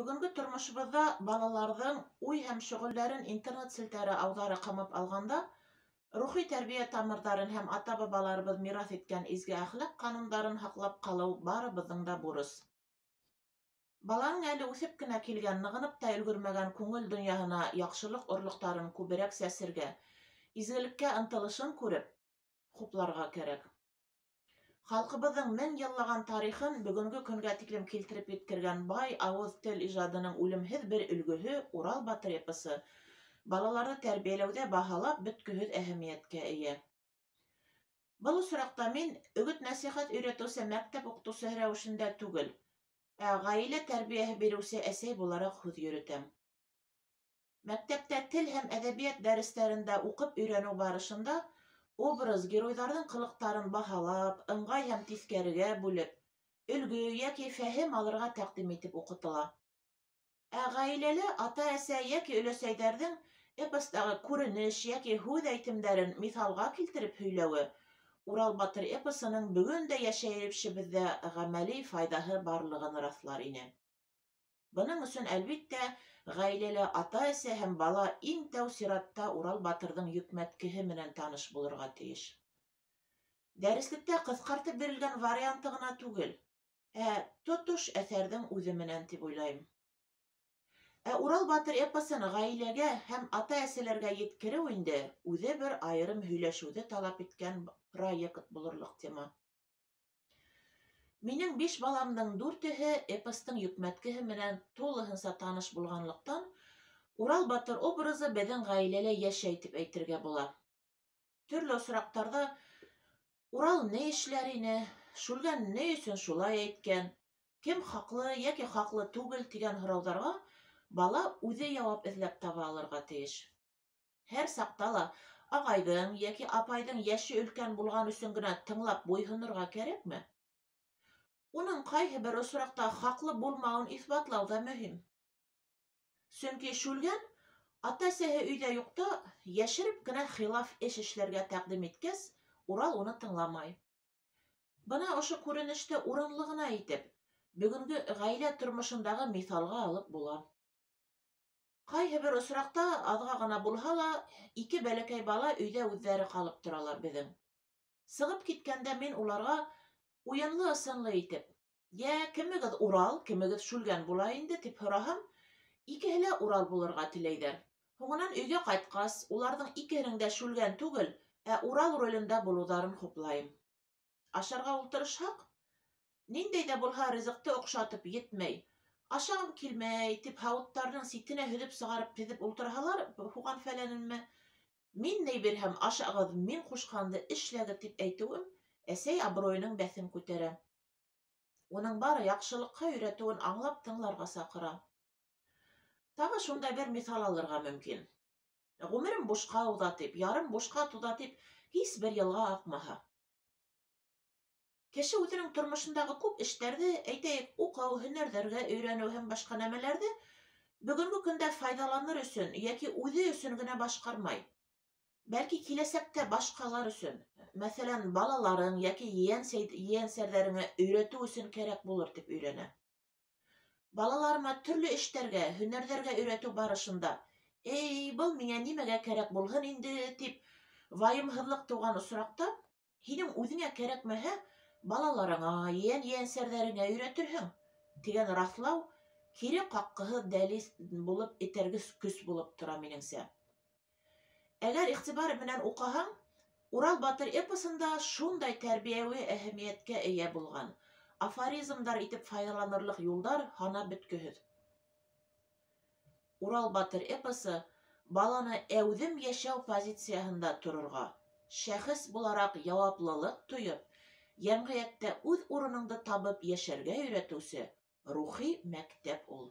Бөгөнгө тормошобоҙҙа балаларҙың уй һәм шөғөлдәрен интернет селтәре ауҙары ҡамап алғанда, рухи тәрбиә тамырҙарын һәм ата-бабаларыбыҙ мираҫ иткән изге әхлаҡ ҡанундарын һаҡлап ҡалыу барыбыҙҙың да бурыс. Баланың әле үҫеп кенә килгән, нығынып та өлгөрмәгән күңел донъяһына яҡшылыҡ орлоҡтарын күберәк сәсергә, изгелеккә ынтылышын күреп, хупларға кәрәк. Халҡыбыҙҙың мең йыллаған тарихын бөгөнгө көнгә тиклем килтереп еткергән бай ауыҙ тел ижадының үлемһеҙ бер өлгөһө Урал батыр эпосы балаларҙы тәрбиәләүҙә баһалап бөткөһөҙ әһәмиәткә эйә. Был осраҡта мин өгөт-нәсихәт өйрәтеүсе мәктәп уҡытыусыһы рәүешендә түгел, ә ғаилә тәрбиәһе биреүсе әсәй булараҡ һүҙ йөрөтәм. Мәктәптә тел һәм әҙәбиәт дәрестәрендә уҡып өйрәнеү барышында образ геройҙарҙың ҡылыҡтарын баһалап, ыңғай һәм тиҫкәрегә бүлеп, өлгө йәки фәһем алырға тәҡдим итеп уҡытыла. Ә ғаиләлә ата-әсә йәки өләсәйҙәрҙең эпостағы күренеш йәки һүҙ әйтемдәрен миҫалға килтереп һөйләүе Урал батыр эпосының бөгөн дә йәшәйешебеҙҙә ғәмәли файҙаһы барлығын раҫлар ине. Бының өсөн, әлбиттә, ғаиләлә ата-әсә һәм бала иң тәү сиратта Урал батырҙың йөкмәткеһе менән таныш булырға тейеш. Дәреслектә ҡыҫҡартып бирелгән варианты ғына түгел, ә тотош әҫәрҙең үҙе менән тип уйлайым. Ә Урал батыр эпосын ғаиләгә һәм ата-әсәләргә еткереү инде үҙе бер айырым һөйләшеүҙе талап иткән проект булырлыҡ тема. Минең 5 баламдың 4-еһе эпостың йөкмәткеһе менән тулыһынса таныш булғанлыҡтан, Урал батыр образы беҙҙең ғаиләлә йәшәй тип әйтергә була. Төрлө осраҡтарҙа Урал ни эшләр ине, Шүлгән ни өсөн шулай әйткән, кем хаҡлы йәки хаҡлы түгел тигән һорауҙарға бала үҙе яуап эҙләп таба алырға тейеш. Һәр саҡта ла ағайҙың йәки апайҙың йәше өлкән булған өсөн генә тыңлап буйһонорға кәрәкме? Уның ҡайһы бер осраҡта хаҡлы булмауын иҫбатлау ҙа мөһим. Сөнки Шүлгән ата-әсәһе өйҙә юҡта йәшереп кенә хилаф эш эшләргә тәҡдим иткәс, Урал уны тыңламай. Бына ошо күренеште урынлы ғына итеп, бөгөнгө ғаилә тормошондағы миҫалға алып була. Ҡайһы бер осраҡта аҙға ғына булһа ла, 2 бәләкәй бала өйҙә үҙҙәре ҡалып торалар беҙҙең. Сығып киткәндә мин уларға уйынлы-ысынлы итеп, йә кемегеҙ Урал, кемегеҙ Шүлгән була инде тип һораһам, икеһе лә Урал булырға теләйҙәр. Һуңынан өйгә ҡайтҡас, уларҙың икеһенең дә Шүлгән түгел, ә Урал ролендә булыуҙарын хуплайым. Ашарға ултырышһаҡ, ниндәй ҙә булһа ризыҡты оҡшатып етмәй, ашағым килмәй тип һауыттарының ситенә һөҙөп сығарып теҙеп ултырһалар, һуған фәләненме, мин ни бирһәм ашағыҙ, мин ҡушҡанды эшләгеҙ тип әйтеүем әсәй абруйының бәҫен күтәрә. Уның бары яҡшылыҡҡа өйрәтеүен аңлап тыңларға саҡыра. Тағы шундай бер миҫал алырға мөмкин. Ғүмерем бушҡа уҙа тип, ярым бушҡа туҙа тип һис бер йылға аҡмаһа. Кеше үҙенең тормошондағы күп эштәрҙе, әйтәйек, уҡыу, һөнәрҙәргә өйрәнеү һәм башҡа нәмәләрҙе бөгөнгө көндә файҙаланыр өсөн йәки үҙе өсөн генә башҡармай. Бәлки киләсәктә башҡалар өсөн, мәҫәлән, балаларың йәки ейәнсәрҙәреңә өйрәтеү өсөн кәрәк булыр тип өйрәнә. Балаларыма төрлө эштәргә, һөнәрҙәргә өйрәтеү барышында, эй, был миңә нимәгә кәрәк булһын инде тип вайымһыҙлыҡ тыуған осраҡта, һинең үҙеңә кәрәкмәһә, балаларыңа, ейән-ейәнсәрҙәреңә өйрәтерһең тигән раҫлау кире ҡаҡҡыһыҙ дәлил булып этәргес көс булып тора минеңсә. Әгәр иғтибар менән уҡыһаң, Урал батыр эпосында шундай тәрбиәүи әһәмиәткә эйә булған афоризмдар итеп файҙаланырлыҡ юлдар һанап бөткөһөҙ. Урал батыр эпосы баланы әүҙем йәшәү позицияһында торорға, шәхес булараҡ яуаплылыҡ тойоп, йәмғиәттә үҙ урыныңды табып йәшәргә өйрәтеүсе рухи мәктәп ул.